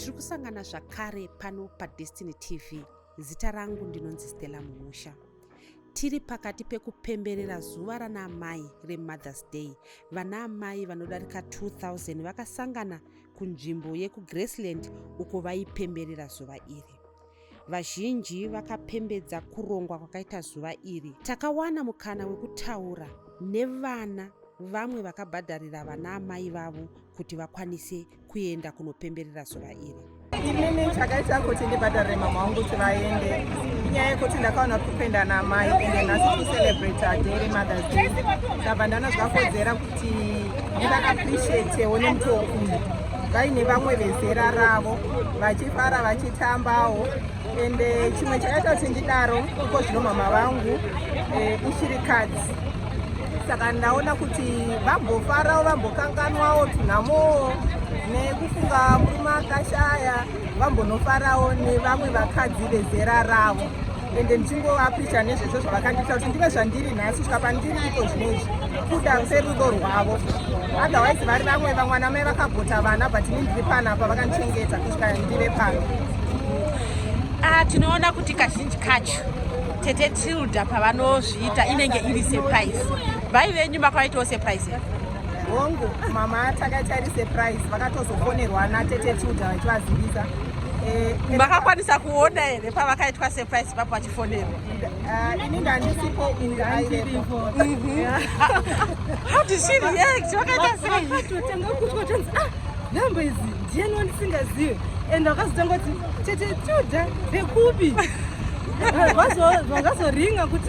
Tiri kusangana zvakare pano paDestiny TV. Zita rangu ndinonzi Stella Mumusha. Tiri pakati pekupemberera zuva rana amai reMothers Day. Vana amai vanodarika 2000 vakasangana kunzvimbo yekuGraceland uko vaipemberera zuva iri. Vazhinji vakapembedza kurongwa kwakaita zuva iri. Takawana mukana wekutaura nevana vamwe vakabhadharira vana amai vavo kuti vakwanise kuenda kunopemberera zuva iri. Inini chakaita kuti ndibhadharire mama wangu kuti vaende inyaya yekuti ndakaona kuti kuenda naamai ende nhasi kucelebrata day remothers day, ndabva ndaona zvakakodzera kuti ndivaappreciatewo nemutoo uyu vaine vamwe vezera ravo vachifara vachitambawo. Ende chimwe chakaita kuti ndidaro, iko zvino mama vangu ishirikadzi, saka ndaona kuti vambofarawo, vambokanganwawo tunhamowo nekufunga murume akashaya, vambonofarawo nevamwe vakadzi vezera ravo. Ende ndichingovaappreciata nezvese zvavakandiita kuti ndive zvandiri nhasi, kusvika pandiri iko zvinezvi, kuda kwerudo rwavo. Otherwise vari vamwe vamwana mai vakagota vana, but ini ndiri panapa, vakandichengeta kusvika ndive pano. Ah, tinoona kuti kazhinji kacho tete Tilda pavanozviita inenge iri surprise. Vai venyu makavaitawo surprise here? Hongu, mama takaita iri surprise, vakatozofonerwa natete Tilda vachivazivisa. Makakwanisa kuona here pavakaitwa surprise papo vachifonerwa? Ah, ini ndandisipo, uyu aivepo. How did she react? Vakaita sei? Vakatotanga kutwa tonzi, ah, nhamba idzi ndiani wandisingazive? And vakazotanga kuti, "Tete Tilda vekupi?" Vakazoringa kuti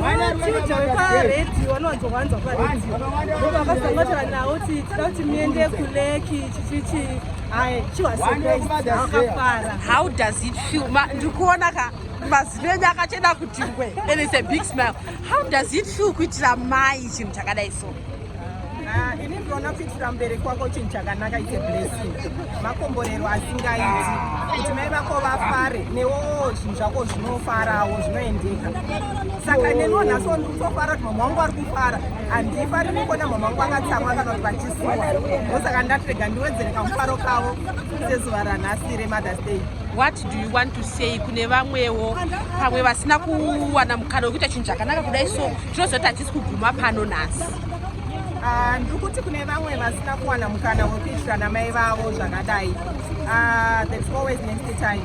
Tilda weparedhiyo, vanowanzowanzwa paredhiyo. Ndovakazotanga kutaura navo kuti tida kuti muende kuleki chichichi. Ai, she was surprised, vakafara. How does it feel? Ndikuona ka mazino enyu akachena kuti ngwe, and it's a big smile. How does it feel kuitira mai chinhu chakadai so? Ah, ini ndinoona kuitira mubereki wako chinhu chakanaka, it's a blessing, makomborero asingaiti kuti mai vako vafare newowo, zvinhu zvako zvinofarawo, zvinoendeka. Saka neniwo nhasi ndiri kutofara kuti mama wangu ari kufara. Handifariri kuona mama wangu akatsamwa kana kuti vachisuwa, ndosaka ndatirega ndiwedzere kamufaro kavo sezuva ranhasi reMothers Day. What do you want to say kune vamwewo pamwe vasina kuwana mukana wekuita chinhu chakanaka kudai so? Tinozoti hatisi kuguma pano nhasi. Ah, ndiri kuti kune vamwe vasina kuwana mukana wekuitira namai vavo zvakadai, ah, there's always next time.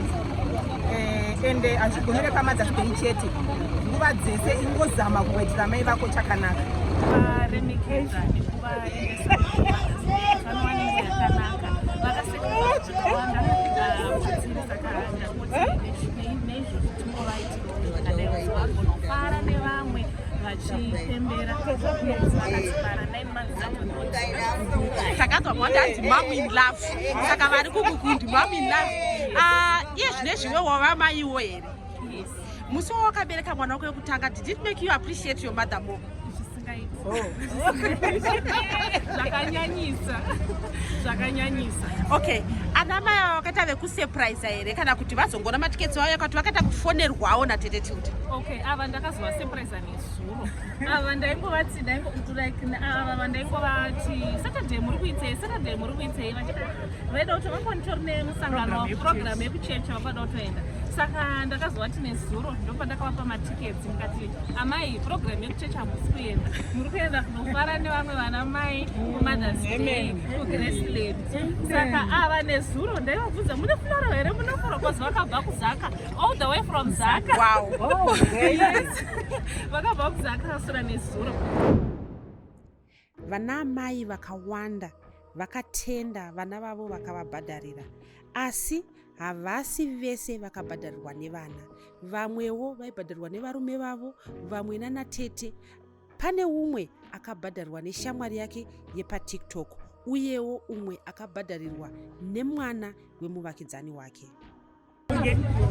Ende hazvigumire paMothers Day chete, nguva dzese ingozama kuitira mai vako chakanaka. Kuvaremekedza nekuvaendesa vanova nenguva yakanaka, vakasacrifice zvakawanda kwatiri, saka ndangoti neizvozvo tingovaitira zvakadai, vagonofara nevamwe vachipembera vakatibara 9 months dzacho. Takanzwa mwati hanzi mom in love, saka vari kukukundi mom in love. Ah, iye zvinezviwe wava maiwo here? Yes. Musi wawakabereka mwana wako wekutanga, did it make you appreciate your mother more? Zvisingaiti, zvakanyanyisa, zvakanyanyisa. Okay, ana mai ava vakaita vekusurprise here kana kuti vazongona matiketsi vauya, kuti vakaita kufonerwawo natete Tilda? Okay, ava ndakazovasurprise nezuro. Ava ndaingovati like ava vandaingovati, "Saturday muri kuitei? Saturday muri kuitei?" Vachiti vaida kuti vanga nditori nemusangano, program yekuchechi vangada kutoenda. Saka ndakazovati nezuro, ndopandakavapa matiketsi, ndikati, "Amai, program yekuchechi hamusi kuenda, muri kuenda kunofara nevamwe vana mai kuMothers Day kuGraceland." Saka ava nezuro ndaivabvunza, "Mune floral here? Mune floral?" Because vakabva kuZaka, all the way from Zaka. Yes, vakabva kuZaka sura nezuro. Vana amai vakawanda vakatenda vana vavo vakavabhadharira, asi havasi vese vakabhadharirwa nevana. Vamwewo vaibhadharirwa nevarume vavo, vamwe nanatete. Pane umwe akabhadharirwa neshamwari yake yepaTiktok, uyewo umwe akabhadharirwa nemwana wemuvakidzani wake.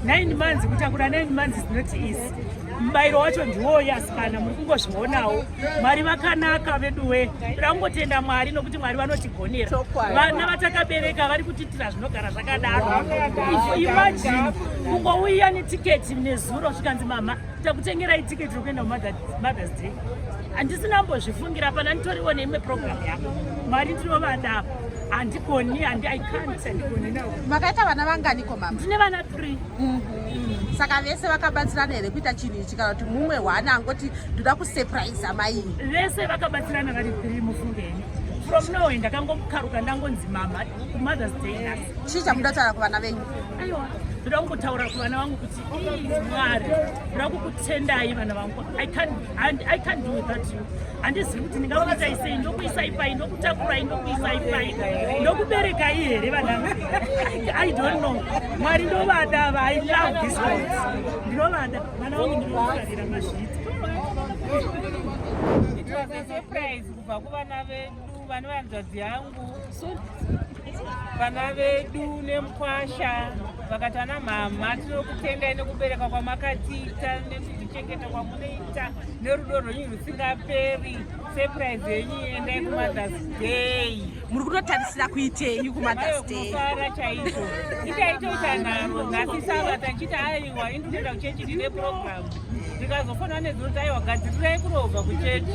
9 months, kutakura 9 months is not easy. Mubayiro wacho ndiwoyo, asikana, muri kungozvionawo. Mwari vakanaka veduwe, toda kungotenda Mwari nokuti Mwari vanotigonera. Vana vatakabereka vari kutiitira zvinogara zvakadaro. Imagine kungouya netiketi nezuro, zvikanzi, "Mama, takutengerai tiketi rokuenda kuMothers Day." Handisina mbozvifungira pana, nditoriwo neimwe program yako. Mwari ndinovada. Handigoni, handi, I can't, handigoni now. Makaita vana vanganiko, mama? Ndine vana 3. Saka vese vakabatsirana here kuita chinhu ichi, kana kuti mumwe hwana angoti ndoda kusurprise mai? Vese vakabatsirana vari 3, mufungeni. From nowhere ndakangokaruka ndangonzi mama kuMother's Day nhasi. Chii chamuda kutaura kuvana venyu? Aiwa, ndoda kungotaura kuvana vangu kuti ii, Mwari, ndoda kukutendai vana vangu. I can't do without you. Handizivi kuti ndingakuitai sei, ndokuisai pai, ndokutakurai, ndokuisai pai, ndokuberekai here vana vangu. I don't know. Mwari, ndovada. I love this God. Ndinovada vana vangu, ndinofarira mazviita. It was a surprise kubva kuvana vedu, vane vanzvadzi yangu, vana vedu nemukwasha. Vakati, "Ana mama, tinokutendai nekubereka kwamakatiita, nekutichengeta kwamunoita, nerudo rwenyu rusingaperi. Surprise yenyu, endai kuMother's Day." Muri kutotarisira kuitei kuMother's Day? Kufara chaizvo. Itaitoita nharo nhasi sava tachiti, "Aiwa, indikuenda kuchechi, ndine program." Ndikazofona nezuro kuti, "Aiwa, gadzirirai kurovha kuchechi."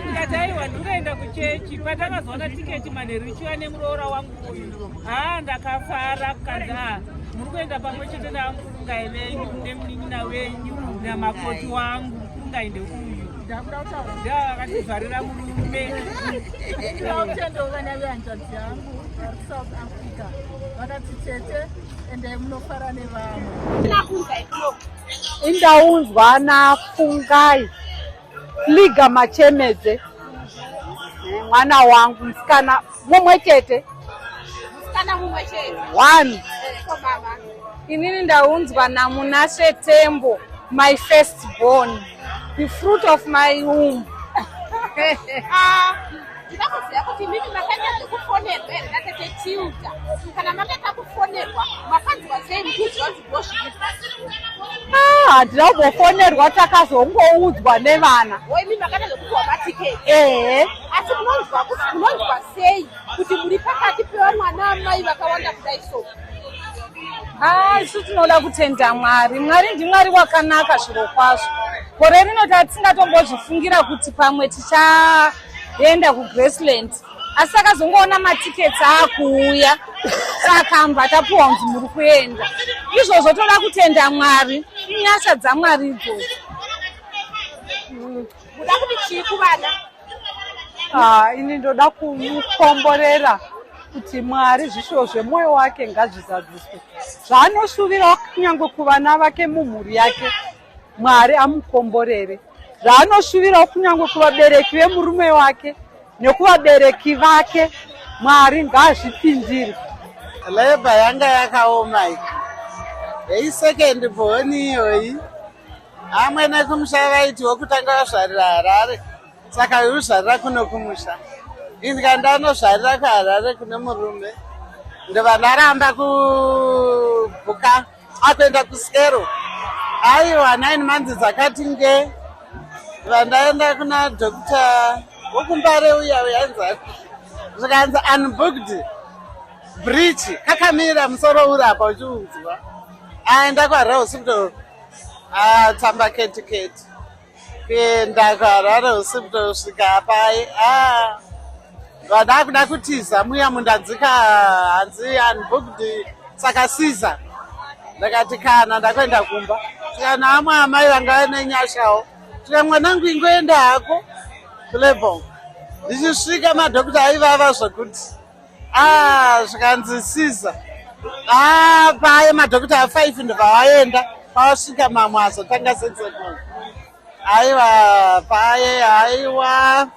Ndikati, "Aiwa, ndikuenda kuchechi." Patakazoona tiketi manheru ichiuya nemuroora wangu uyu, haa, ndakafara. Kukanzi, "A, muri kuenda pamwe chete namukurungai venyu nemunin'ina wenyu namakoti wangu." Mukurungai ndeuyu, ndoakatizvarira murume. Ndinokutendawo vana vehanzvadzi yangu vari kuSouth Africa. Vakati, "Tete, endai munofara nevamwe." Indaunzwa naFungai Liga Machemedze. Mwana wangu musikana mumwe chete. Musikana mumwe chete? One. Ko mama? Inini ndaunzwa naMunashe Tembo, my first born, the fruit of my womb. Ah, ndida kuziva kuti mimi makaita zvekufonerwa here natete Tilda? Kana makaita kufonerwa, makanzwa sei muchiziva kuti ndozviri? Ah, handina kumbofonerwa, takazongoudzwa nevana. O, imi makaita zvekupiwa matiketi? Ehe. Asi munonzwa kuti, munonzwa sei kuti muri pakati pevamwana amai vakawanda kudai so? Ah, isu tinoda kutenda Mwari. Mwari ndiMwari wakanaka zviro kwazvo. Gore rino tatisingatombozvifungira kuti pamwe tichaenda kuGraceland, asi takazongoona matiketi aakuuya, saka mbva tapiwa kunzi muri kuenda. Izvozvo toda kutenda Mwari, inyasha dzaMwari idzodzo. Muda kuti chii kuvana? Ah, ini ndoda kumukomborera kuti Mwari, zvishuwo zvemwoyo wake ngazvizadziswe, zvaanoshuvira kunyange kuvana vake, mumhuri yake, Mwari amukomborere, zvaanoshuvirawo kunyange kuvabereki vemurume wake nekuvabereki vake, Mwari ngaazvipindire. Labour yanga yakaoma iyi, yei second born iyoyi. Amwene kumusha vaiti wokutanga vazvarira Harare, saka yuzvarira kuno kumusha. Indika ndanozvarira kuHarare kune murume, ndobva ndaramba kubhuka akuenda kuskero. Aiwa, 9 months dzakati nge vandaenda kuna doctor wokuMbare uya uyanzi, zvikanzi unbooked breech, kakamira musoro uri apa uchiudzwa. Aenda kuHarare Hospital, atamba keti keti kuenda kuHarare Hospital, svika pai, vada kuda kutiza muya mundanzika, hanzi unbooked, saka siza. Ndakati kana ndakuenda kumba, saka naamwe amai vanga nenyashawo, tika mwanangu, ingoenda hako kulabour. Ndichisvika, madhokota aivava zvokuti, zvikanzi siza. Paye madhokota a5 ndobva vaenda, pavasvika mamwe azotanga setseko. Aiwa, paye, aiwa,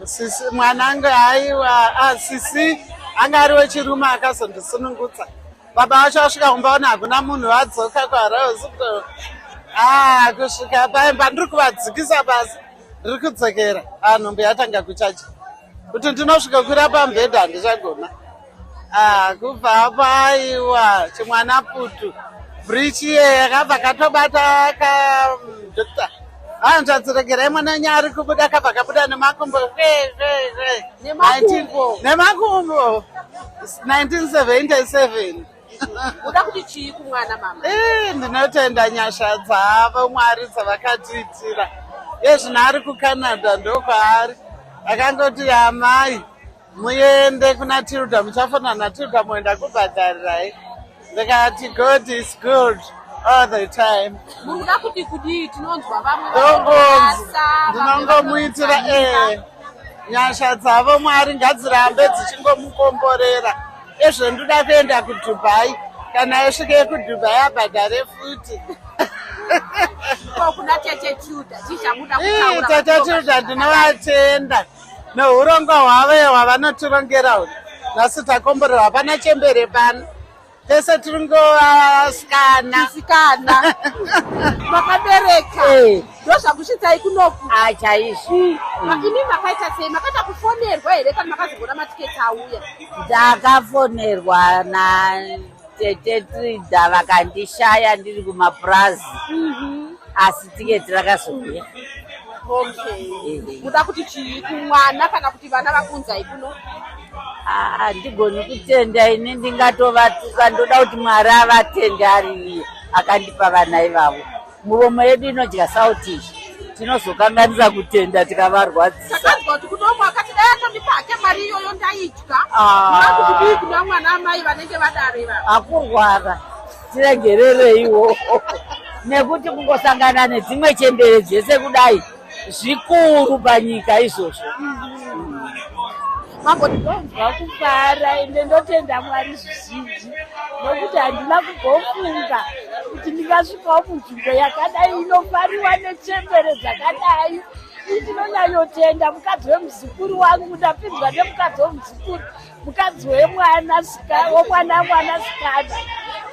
sisi mwanangu, aiwa, sisi anga ari wechirume akazondisunungutsa. Baba vacho vasvika kumba, ona hakuna munhu, vadzoka kuHarare Hospital. Kusvika paye pandiri kuvadzikisa pasi, ndiri kudzokera, nhumbu yatanga kuchacha kuti ndinosvika kwira pamubhedha, handichagona. Kubva apo, aiwa, chimwana putu, breech iye yakabva katobata kadokta, hanzvadziregerai mwana wenyu ari kubuda. Kabva kabuda nemakumbo hwe hwe hwe. Nemakumbo? Nemakumbo, 1977. Uda kuti chii kumwana, mama? Ndinotenda nyasha dzavo Mwari dzavakatiitira. Iye zvino ari kuCanada, ndokwaari. Akangoti, "Amai." Muende kuna Tilda, muchafona naTilda moenda kubhadharirai. Ndikati God is good all the time. Muri kuda kuti kudii? Tinonzwa vamwe ndinongomuitira eh nyasha dzavo Mwari ngadzirambe dzichingomukomborera. Ezvo ndoda kuenda kuDubai, kana esvike kuDubai abhadhare futi. Ko kuna Tete Tilda, chii chamuda kutaura? Tete Tilda ndinovatenda nehurongwa hwavo hwavanotirongera uyu. Nhasi takomborerwa, hapana chembere pano, tese tiri ngovasikana sikana makabereka eh. Ndozvakusvitsai kunoku? Ah, chaizvo. Imi makaita sei? Makaita kufonerwa here kana makazoona matiketi auya? Ndakafonerwa na Tete Tilda, vakandishaya ndiri kumapurazi. Asi tiketi rakazouya. Okay, muda kuti chii kumwana kana kuti vana vakunzai kuno? Handigoni kutenda ini, ndingatovatuka. Ndoda kuti Mwari avatende ari iye akandipa vana ivavo. Muromo yedu inodya sauti, tinozokanganisa kutenda tikavarwadzisa. Takanzwa kuti kunomwe akati dai atondipa hake mari iyoyo ndaidya. Muda kuti kudii kuna mwana amai vanenge vadare vava? Akurwara, tiregerereiwo, nekuti kungosangana nedzimwe chembere dzese kudai zvikuru panyika izvozvo. Mambo, ndinonzwa kufara ende ndotenda Mwari zvizhinji, nokuti handina kumbofunga kuti ndingasvikawo munzvimbo yakadai inofariwa nechembere dzakadai. Ndinonyanyotenda mukadzi wemuzukuru wangu. Ndapinzwa nemukadzi wemuzukuru, mukadzi wemwana womwana mwanasikana,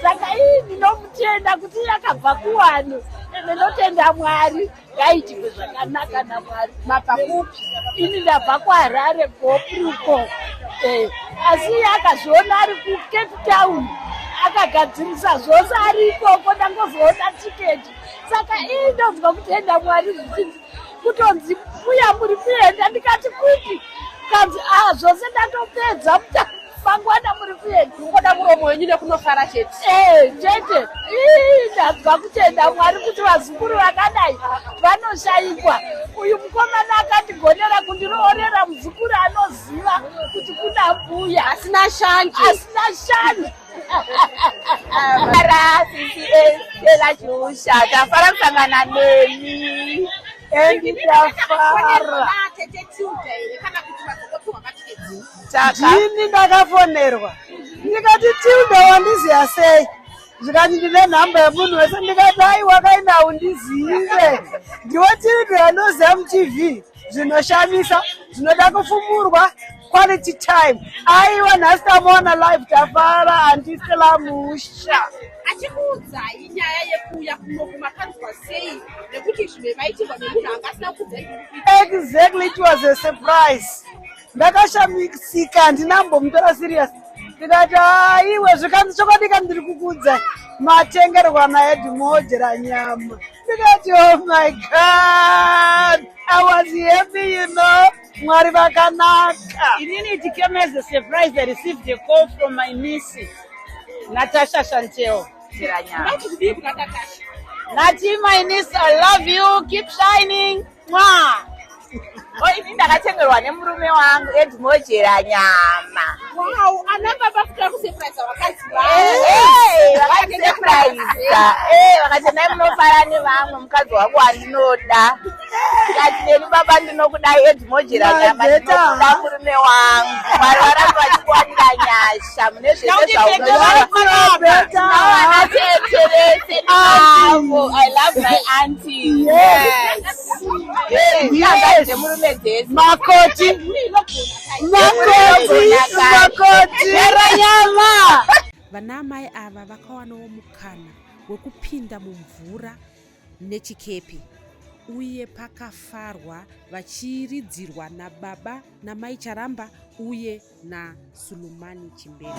saka ii ndinomutenda kuti yakabva kuwanhu. Ende ndotenda Mwari, ngaitirwe zvakanaka naMwari. Mabva kupi? Ini ndabva kuHarare, Gopruko. Asi iye akazviona ari kuCape Town, akagadzirisa zvose ari ikoko, ndangozoona tiketi. Saka ii ndonzwa kutenda Mwari zvichinzi kutonzi mbuya muri kuenda, ndikati kupi? Kanzi a zvose ndatopedza, mangwana muri kuenda. Kungoda muromo wenyu nekunofara chete. Eh, chete. Ii ndabva kutenda Mwari kuti vazukuru vakadai vanoshayikwa. Uyu mukomana akandigonera kundiroorera muzukuru anoziva kuti kuna mbuya asina shanje, asina shanje. Fara sisi Estela Chiusha, tafara kusangana nemi. Endi tafara. Tete Tilda here kana kuti vazokopiwa matiketi? Ndini ndakafonerwa, ndikati Tilda wandiziya sei? Zvikati ndine nhamba yemunhu wese. Ndikati aiwa kaina undizive, ndiwe Tilda anoziva muTV zvinoshamisa zvinoda kufumurwa, quality time. Aiwa, nhasi tamuona live, tafara. Handisela musha. Achikuudzai nyaya yekuuya kunoku, makanzwa sei, nekuti zvimwe maitirwa nemunhu anga asina kukuudzai? Exactly, it was a surprise. Ndakashamisika, handinambomutora serious. Ndikati aiwe, zvikanzi chokwadi ka ndiri kukuudza, matengerwa naEdmodera nyama. Ndikati oh my God, I was happy, you know. Mwari vakanaka. Inini it came as a surprise. I received a call from my niece, Natasha Chantel. Ndati kudii kuna Natasha? Nati, my niece, I love you. Keep shining. Mwah. Oh, ini ndakatengerwa nemurume wangu Edmojera nyama. Wow, ana baba kuda kusurprise vakadzi vavo. Vakati nai munofara nevamwe, mukadzi wangu wandinoda. Ndikati neni baba ndinokudai, Edmojera nyama, ndinokuda murume wangu. Mwari varambe vachikuwanira nyasha mune zvese zvaunoana. Tete vese navo, I love my auntie. Yes. Dzemurume dzese. Makoti, makoti, makoti nyama. Vana amai ava vakawanawo mukana wekupinda mumvura nechikepe, uye pakafarwa vachiridzirwa nababa namai Charamba uye naSulumani Chimbeni.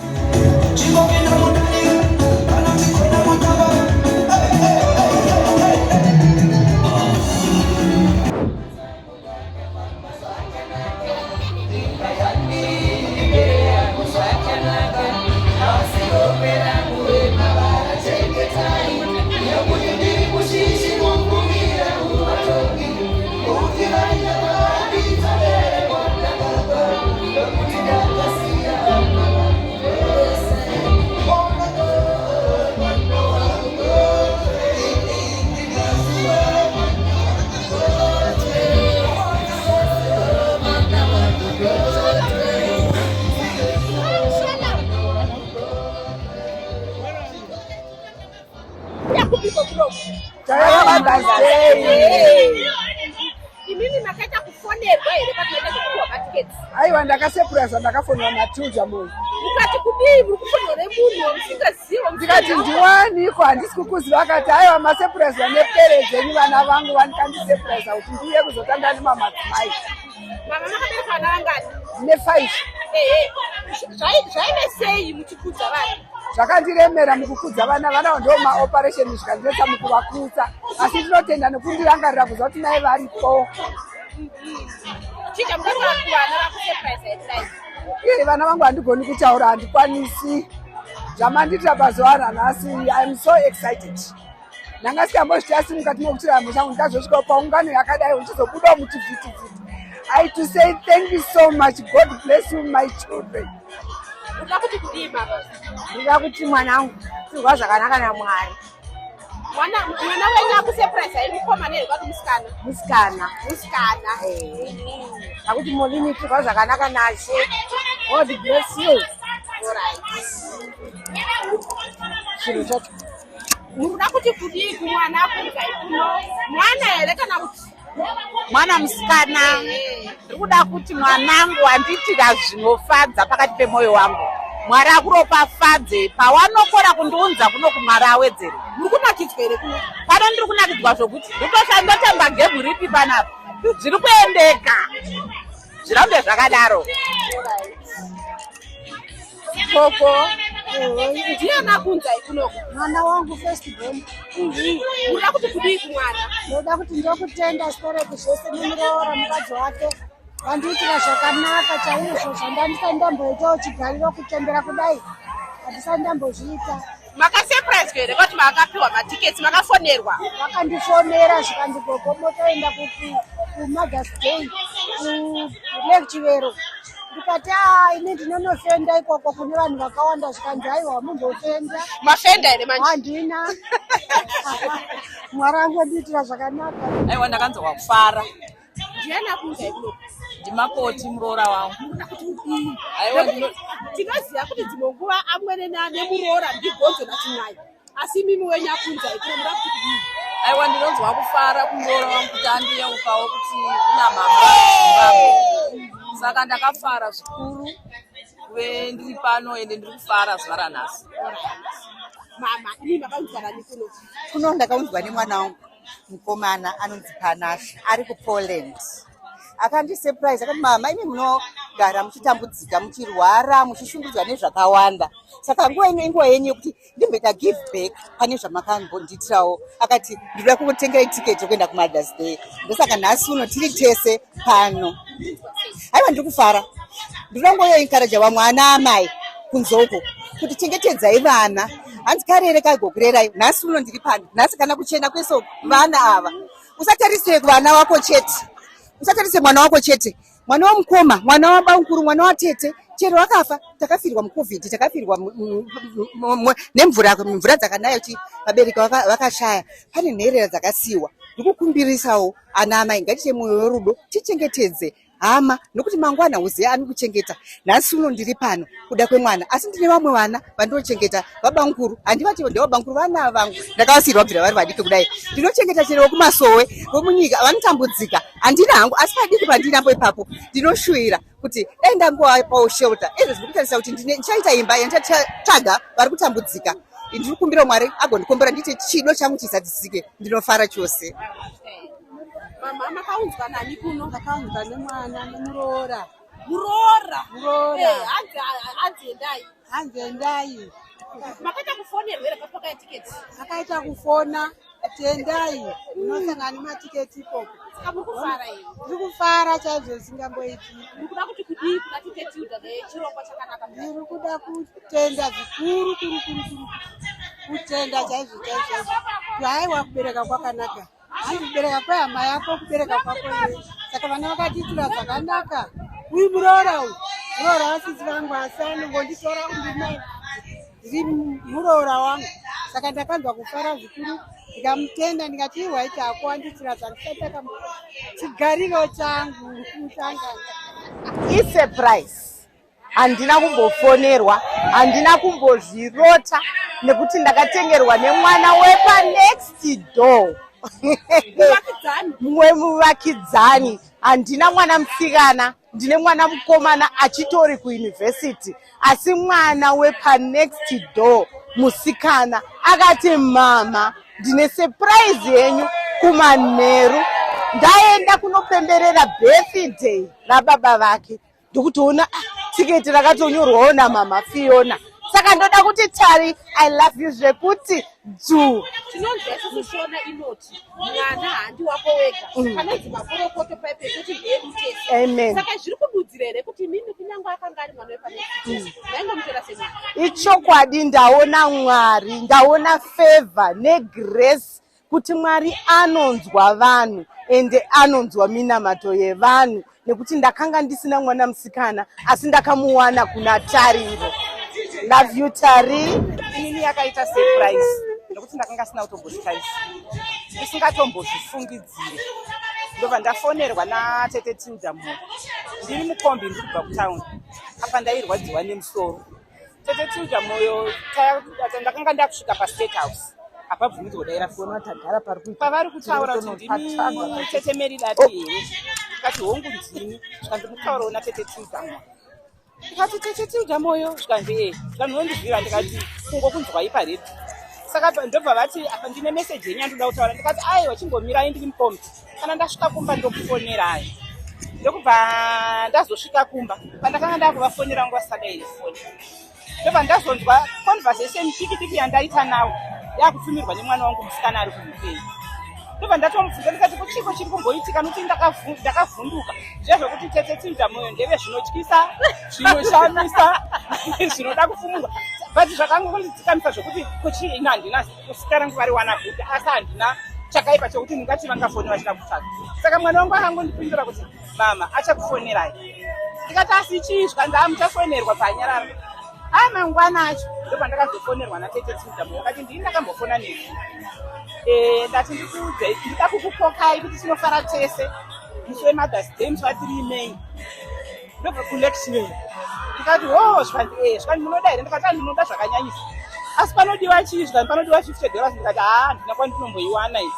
kupiko kunoku? Tauya Mother's Day. Imimi makaita kufonerwa here patinoita zvekupiwa matiketi? Aiwa ndakasepuraiza ndakafonerwa naTilda Moyo. Mukati kudii muri kufonerwa nemunhu wamusingazivi? Ndikati ndiwaniko handisi kukuziva akati aiwa masepuraiza nepere dzenyu vana vangu vandikandisepuraiza kuti ndiuye kuzotanda nemamadzimai. Mama makabereka vana vangani? Ndine 5. Ehe. Zvaive sei muchikudza vana? Zvakandiremera mukukudza vana, vana ndo maoperation zvikandinetsa mukuvakudza, asi ndinotenda nekundirangarira kuziva kuti mai varipo. Chii chamuda kuvana vakusurprise here kudai? Iye vana vangu handigoni kutaura, handikwanisi. Zvamandiitira pazuva ranhasi, I'm so excited. Ndanga sikambozviti mukati mekuchiraramo changu ndikazosvikawo paungano yakadai uchizobudawo muchivhitivhiti. I to say thank you so much. God bless you my children. Unoda kuti kudii mama? Ndinoda kuti mwanangu tirwa zvakanaka naMwari. Mwana mwana wenyu akusurprise ayi mukomana here kwati musikana? Musikana. Musikana. Eh. Akuti Molini tirwa zvakanaka nashe. God bless you. All right. Chiro chacho. Munoda kuti kudii kumwana akunzai kuno? Mwana here kana kuti mwana musikana? Ndiri kuda kuti mwanangu andiitira zvinofadza pakati pemwoyo wangu. Mwari akuropafadze pawanokora kundiunza kuno kumwari awedzere. Muri kunakidzwa here kuno? Pano ndiri kunakidzwa zvokuti ndotamba gemhu ripi panapa. Zviri kuendeka. Zvirambe zvakadaro. Koko ndiani akunzai kunoko? Mwana wangu first born. Unoda kuti kudii kumwana? Ndoda kuti ndokutenda stereki zvese nemuroora mukadzi wake vandiitira zvakanaka chaizvo zvandandisati ndamboitawo chigariro kuchembera kudai handisati ndambozviita. Makasurprise here kuti makapiwa matiketi makafonerwa? Vakandifonera zvikanzi gogo motoenda kuMother's Day kuLake Chivero ndikati a ini ndinonofenda ikoko kune vanhu vakawanda zvikanzi aiwa mumbofenda. Mafenda here manje? Handina. Mwari angondiitira zvakanaka. Aiwa ndakanzwa kufara. Ndiani akuunzai kuno? Ndimakoti muroora wangu. Aiwa tinoziva kuti dzimwe nguva amwene nemuroora ndigonzo nachimwai. Asi imimi wenyu akunzai kuno muda kuti kudii? Aiwa ndinonzwa kufara kumuroora wangu kuti andiyeukawo kuti kuna mama Zimbabwe. Saka ndakafara zvikuru kuve ndiri pano ende ndiri kufara zuva ranhasi. Mama, imi makaunzwa nani kuno? Kuno ndakaunzwa nemwana wangu mukomana anonzi Panashe ari kuPoland. Akandisurprise akati mama imi munogara muchitambudzika muchirwara muchishungurudzwa nezvakawanda saka nguva ino inguva yenyu yekuti ndimboita give back pane zvamakambondiitirawo. Akati ndinoda kukutengerai ticket yekuenda kuMother's Day ndosaka nhasi uno tiri tese pano. Aiwa ndiri kufara ndinoda kungoencourage vamwe ana amai kunze uko kuti chengetedzai vana hanzi karere kagokurerai nhasi uno ndiri pano nhasi kana kuchena kwese vana ava usatarise vana wako chete usatarise mwana wako chete mwana wamukoma mwana wabamukuru mwana watete chero vakafa takafirwa mucovid takafirwa nemvura mvura dzakanaya kuti vabereki vakashaya pane nherera dzakasiyiwa ndikukumbirisawo ana amai ngatiite mwoyo werudo tichengetedze hama nokuti mangwana uzive anokuchengeta nhasi uno ndiri pano kuda kwemwana asi ndine vamwe vana vandinochengeta vabamukuru handivati ndevabamukuru vana vangu ndakavasiirwa kubvira vari vadiki kudai ndinochengeta chero vekumasowe vomunyika vanotambudzika handina hangu asi padiki pandinambo ipapo ndinoshuwira kuti dai ndangovapawo shelter izvo zviri kutarisa kuti ndichaita imba yandichatsvaga vari kutambudzika ndiri kukumbira mwari agondikumbira ndiite chido changu chizadzisike ndinofara chose Mama makaunzwa nani kuno? Ndakaunzwa nemwana nemuroora. Muroora? Muroora. Eh, hanzi hanzi endai. Hanzi endai. Makaita kufonerwa here pakaita tiketi? Akaita kufona kuti endai unosangana nematiketi ikoko. Saka muri kufara here? Ndiri kufara chaizvo zvisingamboiti. Muri kuda kuti kudii kuna Tete Tilda nechirongwa chakanaka? Ndiri kuda kutenda zvikuru kuru kuru kuru. Kutenda chaizvo chaizvo chaizvo. Haiwa kubereka kwakanaka. Hanzi kubereka kwehama yako kubereka kwako iwe. Saka vana vakatiitira zvakanaka. Uyu muroora uyu, muroora wasisi vangu asi anongonditora kundimai ndiri muroora wangu. Saka ndakanzwa kufara zvikuru ndikamutenda ndikati iwe waita hako wandiitira zvandisati ndakamboita. Chigariro changu mutangana. Isurprise. Handina kumbofonerwa, handina kumbozvirota nekuti ndakatengerwa nemwana wepa next door. Mumwe muvakidzani. Handina mwana musikana, ndine mwana mukomana achitori kuuniversity asi mwana wepa next door musikana akati mama ndine surprise yenyu kumanheru ndaenda kunopemberera birthday rababa vake ndokutoona ah, tiketi rakatonyorwawo namama Fiona saka ndoda kuti Tari I love you zvekuti dzuu tinonzwa isusu shona inoti mwana handi wako wega panonzi makorokoto paipe kuti ndeedu tese Amen. saka zviri kududzira here kuti imimi kunyange akanga ari mwana wepanext maingomutora semwana ichokwadi ndaona Mwari ndaona favor negrace kuti Mwari anonzwa vanhu ende anonzwa minamato yevanhu nekuti ndakanga ndisina mwana musikana asi ndakamuwana kuna Tariro. Love you Tari. Inini yakaita surprise nekuti ndakanga sina kutombozvitarisira ndisingatombozvifungidzire ndobva ndafonerwa natete Tilda Moyo ndiri mukombi ndiri kubva kutown apa ndairwadziwa nemusoro Tete Tilda Moyo ndakanga ndakusvika pastate house hapabvumidzwa kudaira foni tagara pari kuita pavari kutaura kuti ndini tete Mary Dati here ndikati hongu ndini zvikanzi mukutaurawo natete Tilda Moyo ndikati tete Tilda Moyo zvikanzi ee zvikanzi unondiziva ndikati kungokunzwai paredhiyo saka ndobva vati apa ndine meseji yenyu yandoda kutaura ndikati aiwa chimbomirai ndiri mukombi kana ndasvika kumba ndokufonerai ndokubva ndazosvika kumba pandakanga ndakuvafonera nguva sadairi foni ndobva ndazonzwa conversation diki diki yandaita nawo yakutumirwa nemwana wangu musikana ari kuuk ndobva ndatomubvunza ndikati kuchiko chiri kumboitika nokuti ndakavhunduka zviya zvekuti tete Tilda Moyo ndeve zvinotyisa zvinoshamisa zvinoda kufumurwa but zvakangondidzikamisa zvokuti kuchii ini handina zita rangu variwana kupi asi handina chakaipa chekuti ndingati vangafoni vachida kutsvaga saka mwana wangu akangondipindura kuti mama achakufonerai ndikati asi chii zvikanzi amuchafonerwa panyarara a mangwana acho ndopandakazofonerwa natete Tilda Moyo vakati ndini ndakambofona nemi eh, ndati ndikuudze ndida kukukokai kuti tinofara tese musi wemothers day musi wa 3 May ndobva kulectionary ndikati ho zvikanzi e zvikanzi munoda here ndikati andinoda zvakanyanyisa asi panodiwa chii zvikanzi panodiwa 50 dollars ndikati haa handina kwandinomboiwana iyi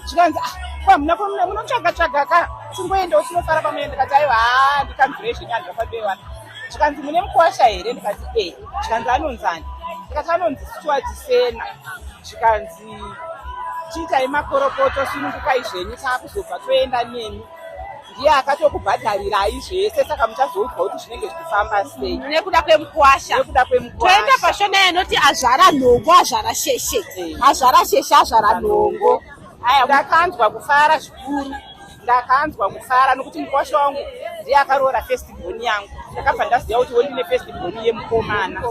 zvikanzi ah kwamuna kwamuna munotsvaga tsvaga ka tingoendawo tinofara pamwe ndikati aiwa haa ndikanzwire zvenyu handina kwandinoiwana zvikanzi mune mukwasha here ndikati e zvikanzi anonzani ndikati anonzi Stuart Sena zvikanzi chiitai makorokoto sunungukai zvenyu taakuzobva toenda nemi ndiye akatokubhadharirai zvese saka muchazoudzwa kuti zvinenge zvichifamba sei nekuda kwemukwasha nekuda kwemukwasha toenda pashona inoti azvara nhongo azvara sheshe azvara sheshe azvara nhongo ndakanzwa kufara zvikuru ndakanzwa kufara nokuti mukwasha wangu ndiye akaroora first born yangu ndakabva ndaziva kuti wondine first born yemukomana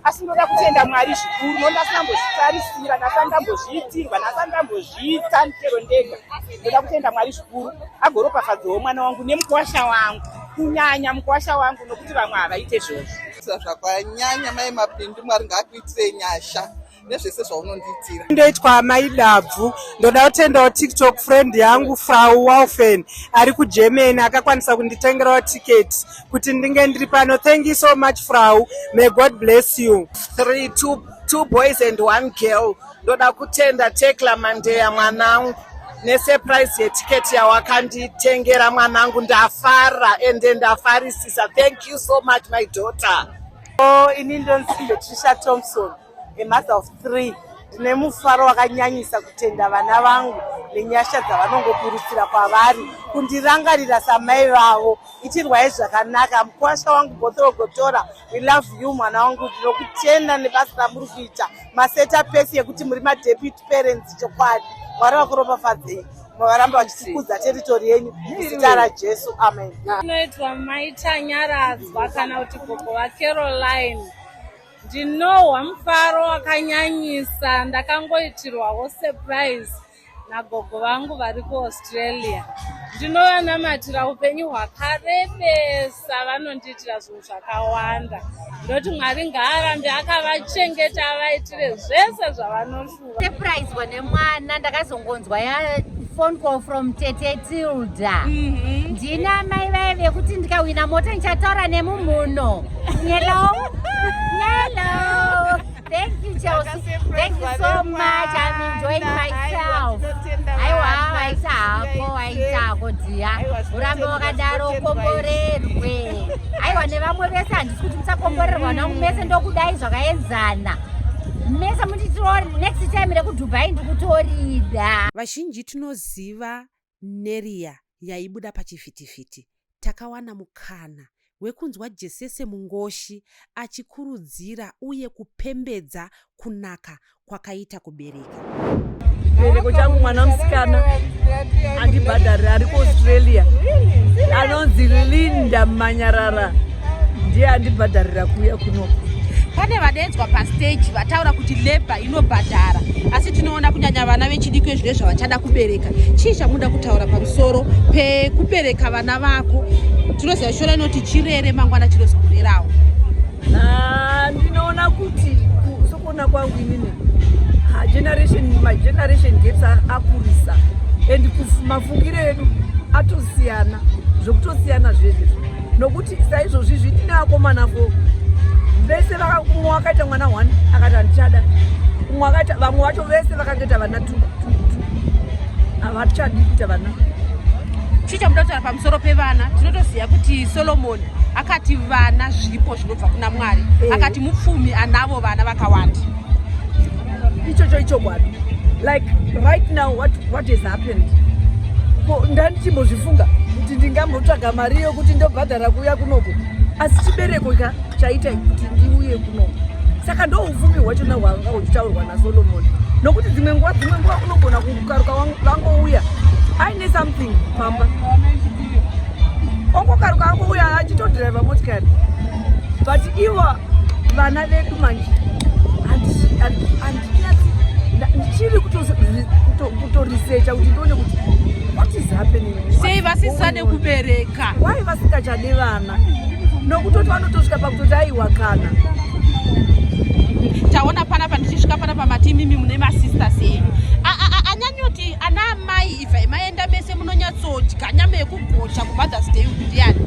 asi ndoda kutenda mwari zvikuru no ndasina mbozvitarisira ndasina ndambozviitirwa ndasina ndambozviita chero ndega ndoda kutenda mwari zvikuru agoropafadzawo mwana wangu nemukwasha wangu kunyanya mukwasha wangu nokuti vamwe havaite zvozvo zvakanyanya mai mapindu mwari ngaakuitirei nyasha nezvese zvaunondiitira ndoitwa mai dabvu ndoda kutendawo tiktok friend yangu frau walfen ari kugermany akakwanisa kunditengerawo tiketi kuti ndinge ndiri pano thank you so much frau may god bless you three two, two boys and one girl ndoda kutenda tekla mandeya mwanangu nesurprise yetiketi yawakanditengera mwanangu ndafara ende ndafarisisa thank you so much my daughter oh, ini ndonzi Trisha Thompson a mother of three ndine mufaro wakanyanyisa kutenda vana vangu nenyasha dzavanongoburutsira kwavari kundirangarira samai vavo itirwai zvakanaka mukwasha wangu botorogotora we love you mwana wangu ndinokutenda nebasa ramuri kuita maseta pesi yekuti muri madeputy parents chokwadi mwari vakuropafadzei varambe vachitikudza teritori yenyu muzita rajesu amen inoitwa maita nyaradzwa kana kuti gogo vacaroline ndinohwa mufaro wakanyanyisa ndakangoitirwawo surprise nagogo vangu vari kuaustralia ndinovanamatira upenyu hwakarebesa vanondiitira zvinhu zvakawanda ndoti mwari ngaarambe akavachengeta avaitire zvese zvavanoshuva surpriswa nemwana ndakazongonzwa ya phone call from Tete Tilda. Ndina mai vaye vekuti ndikawina mota ndichataura nemumuno. Hello. Hello. Thank you Chelsea. Thank you so much. I'm enjoying myself. Aiwa, waita hako, waita hako dhiya. Urambe wakadaro ukomborerwe. Aiwa nevamwe vese handisi kuti musakomborerwa nangu mese ndokudai zvakaenzana. Mese munditiro next time rekuDubai ndikutorida. Vazhinji tinoziva Neria yaibuda pachivhitivhiti. Takawana mukana wekunzwa Jesese Mungoshi achikurudzira uye kupembedza kunaka kwakaita kubereka. Chibereko changu mwana musikana andibhadharira ari kuAustralia anonzi Linda Manyarara ndiye andibhadharira kuuya kunoku. Pane vadeedzwa pastage vataura kuti labour inobhadhara asi tinoona kunyanya vana vechidiki vezvine zvavachada kubereka. Chii chamunoda kutaura pamusoro pekubereka vana vako? Tinoziva shona inoti chirere mangwana chinozokurerawo. Ah, ndinoona kuti sokuona kwangu inini generation mageneration gaps akurisa and mafungiro edu atosiyana zvekutosiyana zvezvezvo nokuti saizvozvi izvi tine vakomana fo vese umwe wakaita mwana one akati handichada umwe akaita vamwe vacho vese vakangoita vana two two two havachadi kuita vana. Chii chamuda kutaura pamusoro pevana? Tinotoziva kuti Solomon akati vana zvipo zvinobva kuna Mwari, akati mupfumi anavo vana vakawanda. Ichocho ichokwadi. Like right now what has happened, ko ndandichimbozvifunga kuti ndingambotsvaga mari yokuti ndobhadhara kuuya kunoku, asi chibereko ka chaita kuti ndiuye kunoku. Saka ndo upfumi hwachona hwanga huchitaurwa naSolomon, nokuti dzimwe nguva unogona kukaruka vangouya aine something pamba, ongokaruka angouya achitodhiraivha motikari. But ivo vana vedu manje handinyatsi, ndichiri kutorisecha kuti ndione kuti what is happening. Sei vasisade kubereka? Why vasingachade vana? Nokutoti vanotosvika pakutoti aiwa kana. Taona panapa, ndichisvika panapa mati imimi mune masisters enyu. Anyanyoti ana amai ibvai maenda mese munonyatsodya nyama yekugocha kuMothers Day uku ndiani?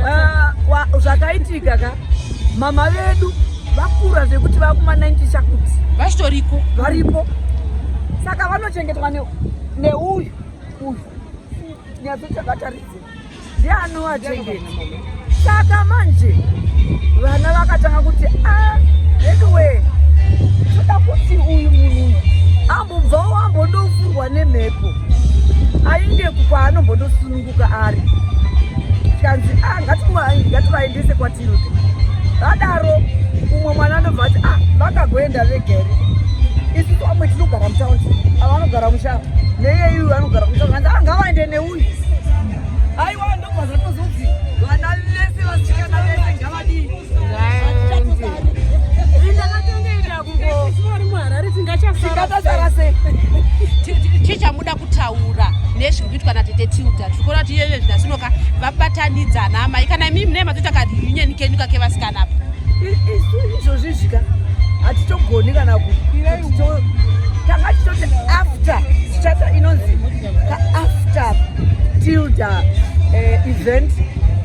Ah, zvakaitika ka, mama vedu vakura zvekuti vakuma 90 chakuti. Vachitoriko? Varipo. Saka vanochengetwa neuyu uyu nyatsochakataridzira ndiye anovachengeta. Saka manje vana vakatanga kuti a anyway, toda kuti uyu munhu ambobvawo ambondofurwa nemhepo, ainde kwaanombondosununguka ari. Tikanzi a ngativaendese kwaTilda. Vadaro umwe mwana anobva ati a vakagoenda vega here? Isusu vamwe tinogara mutaundi, ava vanogara musha, neiyeyu anogara musha. Kanzi a ngavaende neuyu. Aiwa, ndobva zvatozonzi vana vese, vasikana vese ngavadii? Ndakatongoenda kuko tingatasara sei? Chii chamuda kutaura nezviri kuitwa natete Tilda? Tiri kuona kuti iyeye zvinasinoka vabatanidza ana amai. Kana imimi mune matoita kareunion kenyu kakevasikana apa? Isu izvozvi zvika hatitogoni kana tanga tichitoti after tichata inonzi kaafter Tilda event,